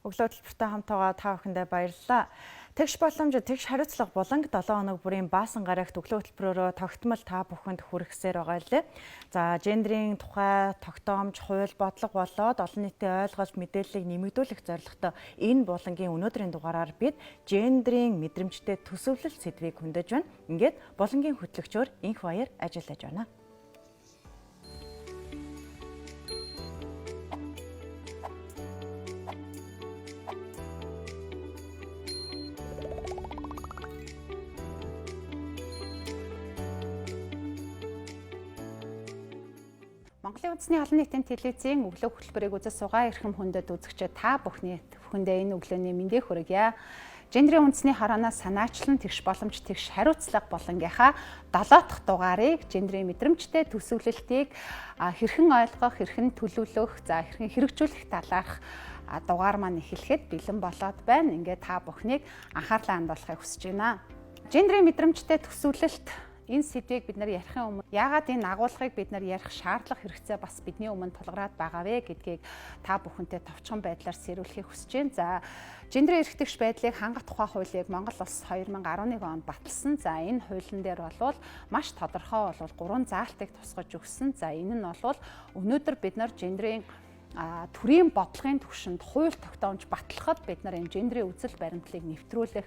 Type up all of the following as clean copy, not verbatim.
Өглөө хөтөлбөртэй хамт байгаа та бүхэндээ баярлалаа. Тэгш боломж, тэгш хариуцлага буланг 7 хоног бүрийн баасан гарагт өглөө хөтөлбөрөөрөө тогтмол та бүхэнд хүргэсээр байгаа лээ. За, гендрийн тухай тогтоомж, хууль, бодлого болоод олон нийтийн ойлголт, мэдээллийг нэмэгдүүлэх зорилготой энэ булангийн өнөөдрийн дугаараар бид гендрийн мэдрэмжтэй төсөвлөл сэдвийг хөндөж байна. Ингээд булангийн хөтлөгчөөр Инх Баяр ажиллаж байна. Монголын үндэсний олон нийтийн телевизийн өглөө хөтөлбөрийг үзэж суугаа эрхэм хүндэт үзэгчид та бүхний бүхэндээ энэ өглөөний мэндийг хүргье. Гендрийн үндэсний хороноос санаачлан тэгш боломж, тэгш хариуцлага булангийнхаа 7 дахь дугаарыг гендрийн мэдрэмжтэй төсөөлөлтийг хэрхэн ойлгох, хэрхэн төлөвлөх, за хэрхэн хэрэгжүүлэх талаарх дугаар маань эхлэхэд бэлэн болоод байна. Ингээд та бүхнийг анхаарлаа хандуулахыг хүсэж байна. Гендрийн мэдрэмжтэй төсөөлөлт энэ сэдвийг бид нар ярихын өмнө яагаад энэ агуулгыг бид нар ярих шаардлага хэрэгцээ бас бидний өмнө тулгараад байгаа вэ гэдгийг та бүхэнтэй товчхон байдлаар сэрүүлэхийг хүсэж байна. За, гендрийн эрх тэгш байдлыг хангах тухай хуулийг Монгол улс 2011 онд баталсан. За, энэ хуулийн дээр болвол маш тодорхой болвол гурван заалтыг тусгаж өгсөн. За, энэ нь болвол өнөөдөр бид нар гендрийн төрийн бодлогын түвшинд хууль тогтоомж батлахад бид нар энэ гендрийн үзэл баримтлалыг нэвтрүүлэх,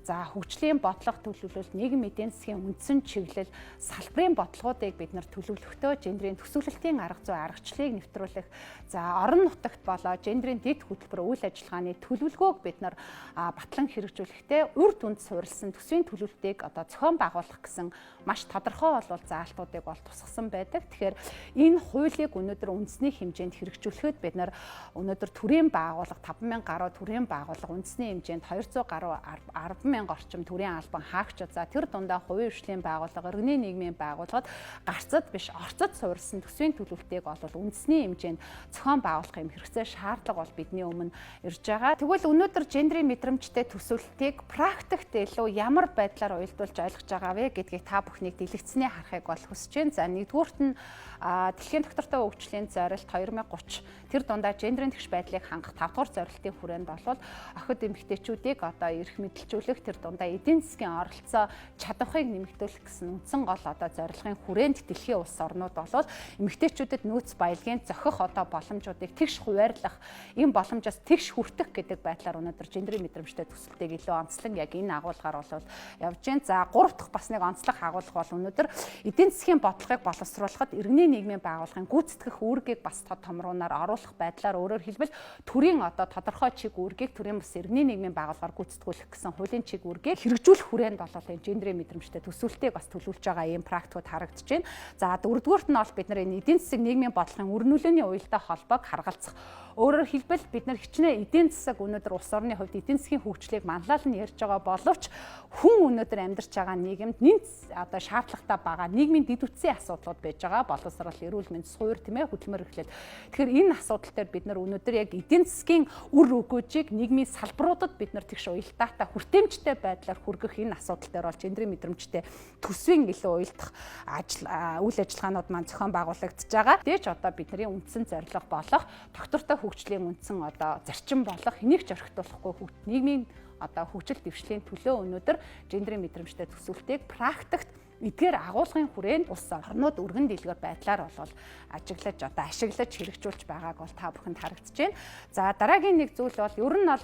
за хөгжлийн бодлого төлөвлөлт, нийгэм эдийн засгийн үндсэн чиглэл, салбарын бодлогоодыг бид нар төлөвлөхдөө гендрийн төсөөлөлтийн арга зүй аргачлалыг нэвтрүүлэх, за орон нутагт болоо гендрийн дэд хөтөлбөр үйл ажиллагааны төлөвлөгөөг бид нар батлан хэрэгжүүлэхдээ үр дүнд суурилсан төсвийн төлөвлөлтийг одоо зохион байгуулах гэсэн маш тодорхой болвол заалтуудыг бол тусгасан байдаг. Тэгэхээр энэ хуулийг өнөөдөр үндэсний хэмжээнд хэрэгжүүлэхэд бид нар өнөөдөр төрийн байгууллага 5000 гаруй төрийн байгууллага, үндэсний хэмжээнд 200 гаруй 10,000 орчим төрийн албан хаагч, за тэр дундаа хувийн хвшлийн байгууллага, иргэний нийгмийн байгууллагад гарцад биш орцод суурилсан төсвийн төлөвлөлтийг бол үндэсний хэмжээнд зохион байгуулах юм хэрэгцээ шаардлага бол бидний өмнө ирж байгаа. Тэгвэл өнөөдөр гендрийн мэдрэмжтэй төсөөлтийг практикт илүү ямар байдлаар уялдуулж ойлгож байгаа вэ гэдгийг та бүхнийг дэлгэцний харахыг бол хүсэж байна. За, нэгдүгüүрт нь дэлхийн доктортой хөгжлийн зорилт 2030, тэр дундаа гендрийн тэгш байдлыг хангах 5 дугаар зорилтын хүрээнд болвол охид эмэгтэйчүүдийг одоо эрх мэдэлжүүлэх, тэр дундаа эдийн засгийн оролцоо чадварыг нэмэгдүүлэх гэсэн үндсэн гол одоо зорилгын хүрээнд дэлхийн улс орнууд болвол эмэгтэйчүүдэд нөөц баялагын зохих одоо боломжуудыг тэгш хуваарлах, ийм боломжоос тэгш хүртэх гэдэг байдлаар өнөөдөр гендрийн мэдрэмжтэй төсөлтийг илүү онцлон яг энэ агуулгаар бол явж байна. За, гурав дахь бас нэг онцлог агуулга бол өнөөдөр эдийн засгийн бодлогыг боловсруулахад иргэний нийгмийн байгууллагын гүйцэтгэх үүргийг бас тод томруунаар оруулах байдлаар, өөрөөр хэлбэл төрийн одоо тодорхой чиг үүргийг төрийн бас иргэний нийгмийн байгууллагаар гүйцэтгүүлэх гэсэн хуулийн чиг үүргийг хэрэгжүүлэх хүрээнд бол энэ гендрийн мэдрэмжтэй төсөөлтийг бас төлөвлөж байгаа ийм практикууд харагдаж байна. За, дөрөвдүгüүрт нь бол бид нар энэ эдийн засаг нийгмийн бодлогын үр нөлөөний уялдаа холбоог харгалзах. Өөрөөр хэлбэл бид нар хичнээн эдийн засаг өнөөдөр улс орны хувьд эдийн засгийн хөгжлийг манлаал нь ярьж байгаа боловч хүн өнөөдөр амьдарч байгаа нийгэмд нэн одоо шаардлагатай байгаа нийгмийн дэд үтсийн асуудлууд байж байгаа. Боловсрол, эрүүл мэнд, суур, тийм ээ, хөдөлмөр эрхлэл. Тэгэхээр энэ асуудал дээр бид нар өнөөдөр яг эдийн засгийн үр өгөөжийг нийгмийн салбаруудад бид нар тэгш уялдаатай хүртээмжтэй байдлаар хүргэх энэ асуудал дээр бол гендрийн мэдрэмжтэй төсвийн илүү уялдах ажил үйл ажиллагаанууд маань зохион байгуулагдаж байгаа. Дээж одоо бидний үндсэн зорилго болох доктортой хөгжлийн үндсэн одоо зарчим болох хэнийг ч орхитуулахгүй нийгмийн одоо хөгжил дэвшлийн төлөө өнөөдөр гендрийн мэдрэмжтэй төсөөлтийг практикт эдгээр агуулгын хүрээнд улс орнууд өргөн дэлгэр байдлаар бол ажиглаж одоо ашиглаж хэрэгжүүлж байгааг бол та бүхэнд харагдаж байна. За, дараагийн нэг зүйл бол ер нь бол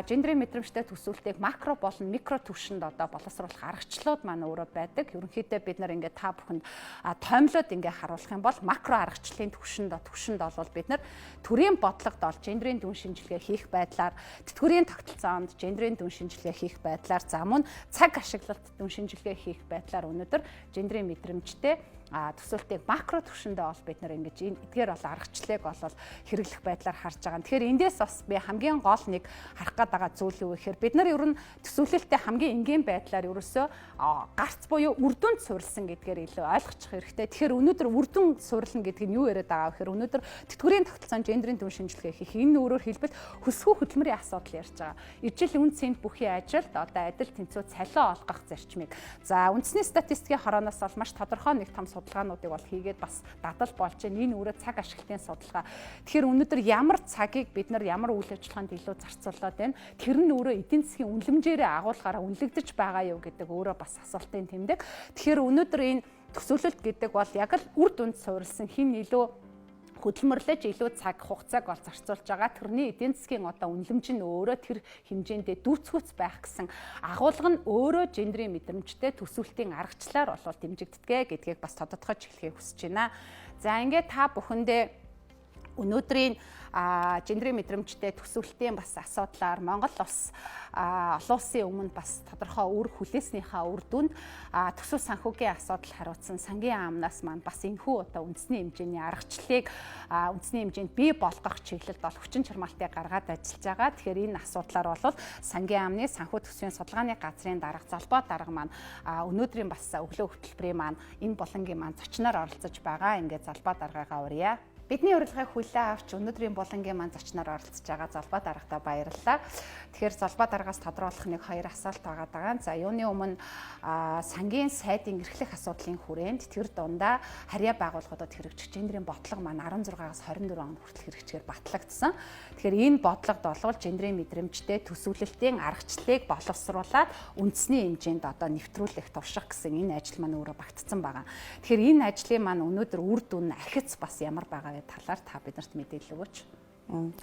гендрийн мэдрэмжтэй төсөөлтийг макро болон микро түвшинд одоо боловсруулах аргачлалууд маань өөрөө байдаг. Ерөнхийдөө бид нар ингээд та бүхэнд томилоод ингээд харуулах юм бол макро аргачлалын түвшинд бол бид нар төрийн бодлогод бол гендрийн дүн шинжилгээ хийх байдлаар, тэтгэврийн тогтолцоонд гендрийн дүн шинжилгээ хийх байдлаар, за мөн цаг ашиглалт дүн шинжилгээ хийх байдлаар өнөөдөр гендрийн мэдрэмжтэй төсөөлтийг макро түвшиндээ бол бид нар ингэж энэ эдгээр бол аргачлалыг бол хэрэглэх байдлаар харж байгаа. Тэгэхээр эндээс бас би хамгийн гол нэг харах гээд байгаа зүйл юу гэхээр бид нар ер нь төсөөлөлтөө хамгийн энгийн байдлаар ерөөсөө гарц буюу үр дүнд суурилсан гэдгээр илүү ойлгочих хэрэгтэй. Тэгэхээр өнөөдөр үр дүн суурилна гэдэг нь юу яриад байгаа гэхээр өнөөдөр тэтгэврийн тогтолцоонд гендрийн дүн шинжилгээ хийх, энэ өөрөөр хэлбэл хөсгүү хөдөлмөрийн асуудал ярьж байгаа. Ижил үн цэнт бүхий ажилд одоо адил тэнцүү цалин олгох зарчмыг. За, үндэсний статистикийн хорооноос бол маш тодорхой нэг том судалгаануудыг бол хийгээд бас дадал болж байна. Энэ өөрөө цаг ашиглалтын судалгаа. Тэгэхээр өнөөдөр ямар цагийг бид нар ямар үйл ажиллагаанд илүү зарцуулаад байна? Тэр нь өөрөө эдийн засгийн үнэлэмжээрээ агуулгаараа үнэлэгдэж байгаа юу гэдэг өөрөө бас асуултын тэмдэг. Тэгэхээр өнөөдөр энэ төсөөлөлт гэдэг бол яг л үр дүнд суурилсан хин илүү хөдөлмөрлөж илүү цаг хугацааг бол зарцуулж байгаа. Тэрний эдийн засгийн одоо үнэлэмж нь өөрөө тэр хэмжээндээ дүүцгүүц байх гэсэн агуулга нь өөрөө гендрийн мэдрэмжтэй төсөөлтийн аргачлалаар болол дэмжигддэг гэдгийг бас тодотгож хэлэхийг хүсэж байна. За ингээд та бүхэндээ өнөөдрийн гендрийн мэдрэмжтэй төсөөлтийн бас асуудлаар Монгол улс олон улсын өмнө бас тодорхой үр хүлээснийхаа үр дүнд төсөв санхүүгийн асуудал хариуцсан сангийн яамнаас маань бас энэхүү одоо үндэсний хэмжээний аргачлалыг үндэсний хэмжээнд бий болгох чиглэлд бол хүчин чармаалтыг гаргаад ажиллаж байгаа. Тэгэхээр энэ асуудлаар бол сангийн яамны санхүү төсвийн судалгааны газрын дарга Залбаа дарга маань өнөөдрийн бас өглөө хөтөлбөрийн маань энэ булангийн маань зочноор оролцож байгаа. Ингээд Залбаа даргаагаа урья. Бидний урилгыг хүлээн авч өнөөдрийн булангийн маань зочноор оролцож байгаа Залбаа даргадаа баярлалаа. Тэгэхээр Залбаа даргаас тодруулах нэг хоёр асуулт байгаа даа. За юуны өмнө сангийн сайдын эрхлэх асуудлын хүрээнд тэр дундаа харьяа байгууллагуудад хэрэгжих гендрийн бодлого маань 16-аас 24 он хүртэл хэрэгжихээр батлагдсан. Тэгэхээр энэ бодлогод болвол гендрийн мэдрэмжтэй төсөөлөлтийн аргачлалыг боловсруулад үндэсний хэмжээнд одоо нэвтрүүлэх турших гэсэн энэ ажил маань өөрөө багтцсан байгаа. Тэгэхээр энэ ажлын маань өнөөдөр үр дүн ахиц бас ямар байгаа талаар та биднэрт мэдээлэл өгөөч.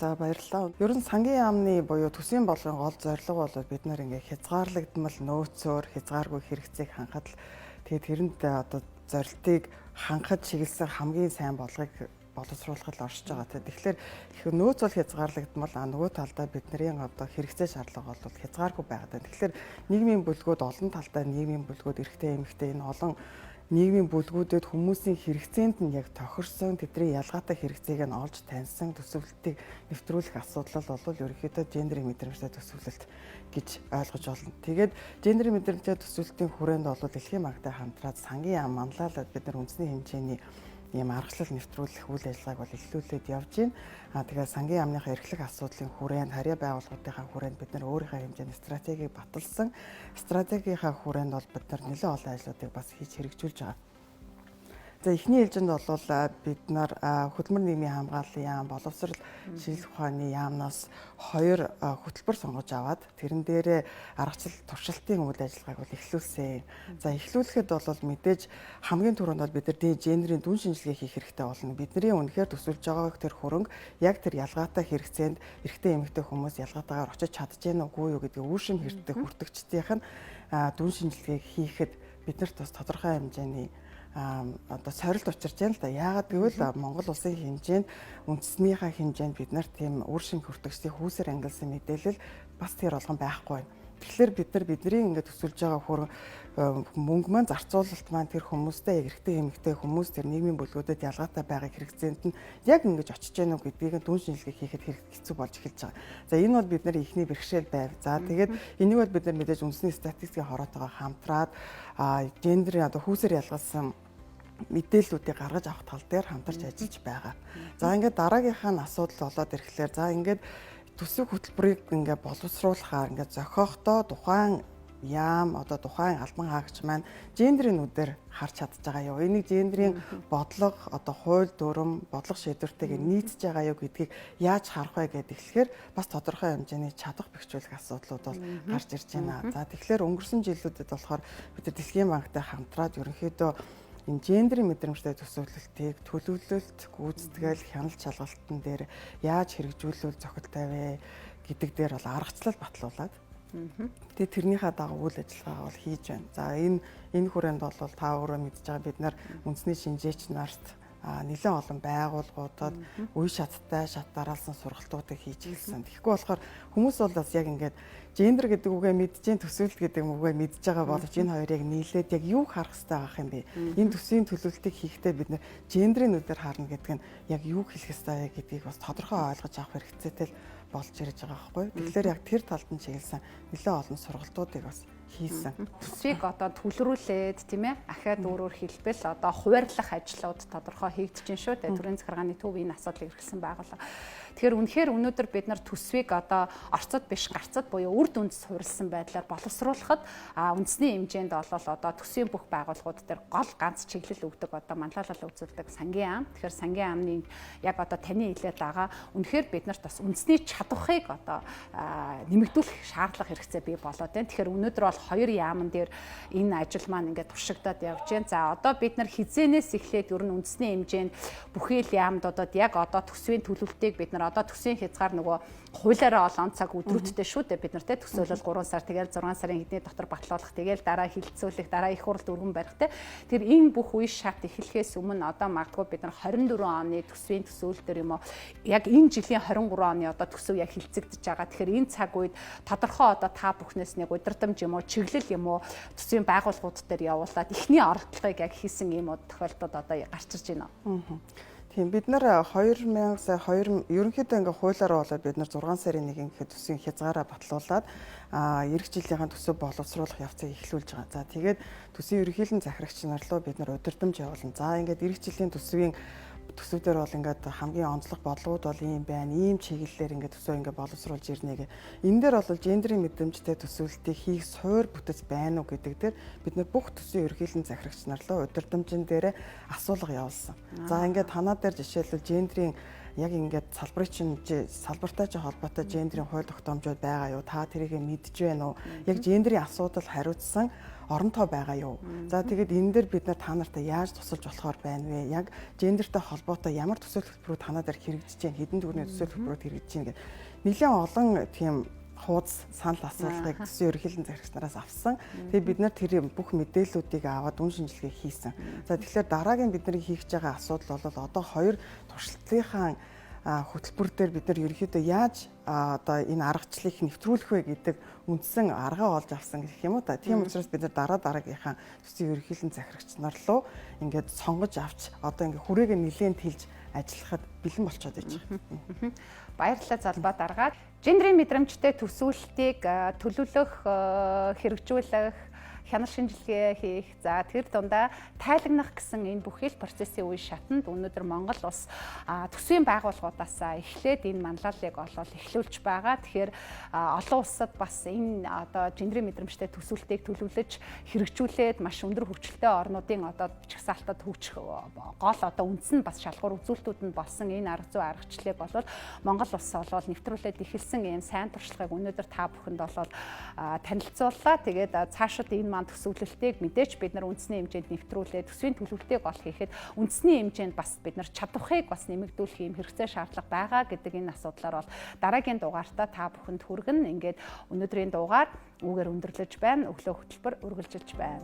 За баярлалаа. Ер нь сангийн яамны буюу төсвийн бодлогын гол зорилго бол бид нар ингээ хязгаарлагдмал нөөцөөр хязгааргүй хэрэгцээг хангахад л тэгээд тэрэнд одоо зорилтыг хангахад чиглэсэн хамгийн сайн бодлогыг боловсруулахад оршиж байгаа. Тэгэхээр их нөөц бол хязгаарлагдмал, а нөгөө талдаа бидний одоо хэрэгцээ шаардлага бол хязгааргүй байгаад байна. Тэгэхээр нийгмийн бүлгүүд олон талдаа нийгмийн бүлгүүд эрэгтэй эмэгтэй энэ олон нийгмийн бүлгүүдэд хүмүүсийн хэрэгцээнд нь яг тохирсон тэдний ялгаатай хэрэгцээг нь олж таньсан төсөөлтийг нэвтрүүлэх асуудал бол ерөнхийдөө гендрийн мэдрэмжтэй төсөөлөлт гэж ойлгож байна. Тэгээд гендрийн мэдрэмжтэй төсөөлтийн хүрээнд бол дэлхийн банктай хамтраад сангийн яам манлайлаад бид нар үндэсний хэмжээний ийм аргачлал нэвтрүүлэх үйл ажиллагааг бол эхлүүлээд явж байна. Тэгээд сангийн яамныхаа эрхлэх асуудлын хүрээнд харьяа байгууллагуудынхаа хүрээнд бид нар өөрийнхөө хэмжээний стратегийг баталсан. Стратегийнхаа хүрээнд бол бид нар нэлээд олон ажлуудыг бас хийж хэрэгжүүлж байгаа. За эхний ээлжинд бол бид нар хөдөлмөр нийгмийн хамгааллын яам, боловсрол шинжлэх ухааны яамнаас хоёр хөтөлбөр сонгож аваад тэрэн дээрээ аргачлал туршилтын үйл ажиллагааг бол эхлүүлсэн. За эхлүүлэхэд бол мэдээж хамгийн түрүүнд бол бид нар гендрийн дүн шинжилгээ хийх хэрэгтэй болно. Бидний үнэхээр төсөөлж байгаа тэр хөрөнгө яг тэр ялгаатай хэрэгцээнд эрэгтэй эмэгтэй хүмүүс ялгаатайгаар очиж чадж гэнэ үгүй юу гэдгийг үүшим хэртдэг хүртэгчдийнх нь дүн шинжилгээг хийхэд биднэрт бас тодорхой хэмжээний одоо сорилт учирч байна л да. Яагаад гэвэл Монгол улсын хэмжээнд үндэснийхаа хэмжээнд бид нар тийм үр шим хүртэгчдийн хүүсээр ангилсан мэдээлэл бас тэр болгон байхгүй байна. Тэгэхээр бид нар бидний ингээд төсөлж байгаа хөр мөнгө маань зарцуулалт маань тэр хүмүүстэй эрэгтэй эмэгтэй хүмүүс тэр нийгмийн бүлгүүдэд ялгаатай байгаа хэрэгцээнд нь яг ингэж очиж гэнэ үү гэдгийг дүн шинжилгээ хийхэд хэрэг хэцүү болж эхэлж байгаа. За энэ бол бид нар эхний бэрхшээл байв. За тэгээд энийг бол бид нар мэдээж үндэсний статистикийн хороотойгоо хамтраад гендрийн одоо хүүсээр ялгалсан мэдээллүүдийг гаргаж авах тал дээр хамтарч ажиллаж байгаа. За ингээд дараагийнхаа нь асуудал болоод ирэхлээр за ингээд төсөв хөтөлбөрийг ингээд боловсруулахаар ингээд зохиохдоо тухайн яам одоо тухайн албан хаагч маань гендрийн нүдээр харж чадж байгаа юу? Энийг гендрийн бодлого одоо хууль дүрм, бодлого шийдвэртэйгээ нийцж байгаа юу гэдгийг яаж харах вэ гэдэг тэгэхээр бас тодорхой хэмжээний чадах бэхжүүлэх асуудлууд бол гарч ирж байна. За тэгэхээр өнгөрсөн жилүүдэд болохоор бид Дэлхийн банктай хамтраад ерөнхийдөө энэ гендрийн мэдрэмжтэй төсөөлөлтийг төлөвлөлт, гүйцэтгэл, хяналт шалгалтын дээр яаж хэрэгжүүлвэл зохилтой вэ гэдэг дээр бол аргачлал батлуулаад тэгээ тэрнийхээ дагуу үйл ажиллагаагаа бол хийж байна. За энэ хүрээнд бол та өөрөө мэдж байгаа бид нар үндэсний шинжээч нарт нэлээд олон байгууллагуудад үе шаттай шат дараалсан сургалтуудыг хийж эхэлсэн. Тэгэхгүй болохоор хүмүүс бол бас яг ингээд гендер гэдэг үгээ мэдж, төсөөлт гэдэг үгээ мэдж байгаа боловч энэ хоёрыг нийлээд яг юу харах хэрэгтэй байх юм бэ? Энэ төсвийн төлөвлөлтийг хийхдээ бид нэр гендрийн нүдээр харна гэдэг нь яг юу хэлэх ёстой вэ гэдгийг бас тодорхой ойлгож авах хэрэгцээтэй л болж ирж байгаа байхгүй. Тэгэхээр яг тэр талд нь чиглэсэн нэлээд олон сургалтуудыг бас хийсэн. Төсвийг одоо төлрүүлээд, тийм ээ, ахиад өөрөөр хэлбэл одоо хуваарлах ажлууд тодорхой хийгдэж шүү дээ. Төрийн захиргааны төв энэ асуудлыг эрхэлсэн байгууллага. Тэгэхээр үнэхээр өнөөдөр бид нар төсвийг одоо орцод биш, гарцад буюу үр дүнд суурилсан байдлаар боловсруулахад үндэсний хэмжээнд бол одоо төсвийн бүх байгууллагууд дээр гол ганц чиглэл өгдөг, одоо манлайлал үзүүлдэг сангийн яам. Тэгэхээр сангийн яамны яг одоо таны хэлээд байгаа, үнэхээр бид нарт бас үндэсний чадварыг одоо нэмэгдүүлэх шаардлага, хэрэгцээ бий болоод байна. Тэгэхээр өнөөдөр бол хоёр яаман дээр энэ ажил маань ингээд туршигдаад явж байна. За, одоо бид нар хэзээнээс эхлээд ер нь үндэсний хэмжээнд бүхий л яамдуудад яг одоо төсвийн төлөвлөлтийг, бид нар одоо төсвийн хязгаар нөгөө хуулиараа олон цаг өдрүүдтэй шүү дээ, бид нар те төсөөлөл 3 сар, тэгэл 6 сарын хэдний дотор батлуулах, тэгэл дараа хилцүүлэх, дараа их хуралд өргөн барих те. Тэр энэ бүх үе шат эхлэхээс өмнө одоо магадгүй бид нар 24 оны төсвийн төсөөлөл дээр юм уу, яг энэ жилийн 23 оны одоо төсөв яг хилцэгдэж байгаа. Тэгэхээр энэ цаг үед тодорхой одоо та бүхнээс нэг удирдамж юм уу, чиглэл юм уу, төсвийн байгууллагууд дээр явуулаад эхний оролдлогыг яг хийсэн ийм тохиолдлууд одоо гарч ирж байна. Тийм, бид нар 2000 сая 2 ерөнхийдөө ингээ хуулиараа болоод бид нар 6 сарын 1 гэхэд төсвийн хязгаараа батлуулаад ирэх жилийнхаа төсөв боловсруулах явцыг эхлүүлж байгаа. За, тэгээд төсвийн ерөнхийлөн захирагч нар руу бид нар удирдамж явуулна. За, ингээд ирэх жилийн төсвийн төсөв дээр бол ингээд хамгийн онцлог бодлогууд бол ийм байна. Ийм чиглэлээр ингээд төсөө ингээд боловсруулж ирнэ гэх. Энэ дээр бол гендрийн мэдрэмжтэй төсөөлтийг хийх суур бүтэц байна уу гэдэг дээр бид нар бүх төсвийн ерөнхийлөн захирагч нар руу удирдамжин дээр асуулга явуулсан. За, ингээд танаа дээр жишээлбэл гендрийн яг ингээд салбарын чинь салбартай ч холбоотой гендрийн хууль тогтоомжууд байгаа юу? Та тэрийг мэдж байна уу? Яг гендрийн асуудал хариуцсан оронтоо байгаа юу? За, тэгээд энэ дээр бид нар та нартай яаж тусалж болохоор байна вэ? Яг гендертэй холбоотой ямар төсөөлөл хөтөлбөрүүд танаа дээр хэрэгжиж байна? Хэдэн төгрөгийн төсөөлөл хөтөлбөрүүд хэрэгжиж байна гэх. Нэлээд олон тийм хуудас санал асуулгыг төсвийн ерөнхийлөн захирагч нараас авсан. Тэгээд бид нар тэр бүх мэдээллүүдийг аваад үн шинжилгээ хийсэн. За, тэгэхээр дараагийн бидний хийх гэж байгаа асуудал бол одоо хоёр туршилтынхаа хөтөлбөр дээр бид нар ерөнхийдөө яаж одоо энэ аргачлалыг нэвтрүүлэх вэ гэдэг үндсэн аргаа олж авсан гэх юм уу та. Тийм учраас бид нар дараа дараагийнхаа төсвийн ерөнхийлөн захирагч нар руу ингээд сонгож авч одоо ингээд хүрээгээ нэлээн тэлж ажиллахад бэлэн болчиход байж байгаа. Баярлалаа, залбаа даргаад. Гендрийн мэдрэмжтэй төсөөлтийг төлөвлөх, хэрэгжүүлэх, хянал шинжилгээ хийх, за, тэр дундаа тайлагнах гэсэн энэ бүхий л процессын үе шатанд өнөөдөр Монгол улс төсвийн байгууллагуудаас эхлээд энэ манлайллыг олоод эхлүүлж байгаа. Тэгэхээр олон улсад бас энэ одоо гендрийн мэдрэмжтэй төсөөлтийг төлөвлөж хэрэгжүүлээд маш өндөр хөгжилтэй орнуудын одоо жагсаалтад хөгжих гол одоо үндс нь бас шалгуур үзүүлэлтүүд нь болсон энэ арга зүй аргачлалыг бол Монгол улс болол нэвтрүүлээд эхэлсэн ийм сайн туршлагыг өнөөдөр та бүхэнд болол танилцууллаа. Тэгээд цаашид энэ маань төсөөлөлтийг мэдээж бид нар үндэсний хэмжээнд нэвтрүүлээ, төсвийн төлөвлөлтийг ол хийхэд үндэсний хэмжээнд бас бид нар чадварыг бас нэмэгдүүлэх юм хэрэгцээ, шаардлага байгаа гэдэг энэ асуудлаар бол дараагийн дугаартаа та бүхэнд хүргэнэ. Ингээд өнөөдрийн дугаар үүгээр өндөрлөж байна. Өглөө хөтөлбөр үргэлжилж байна.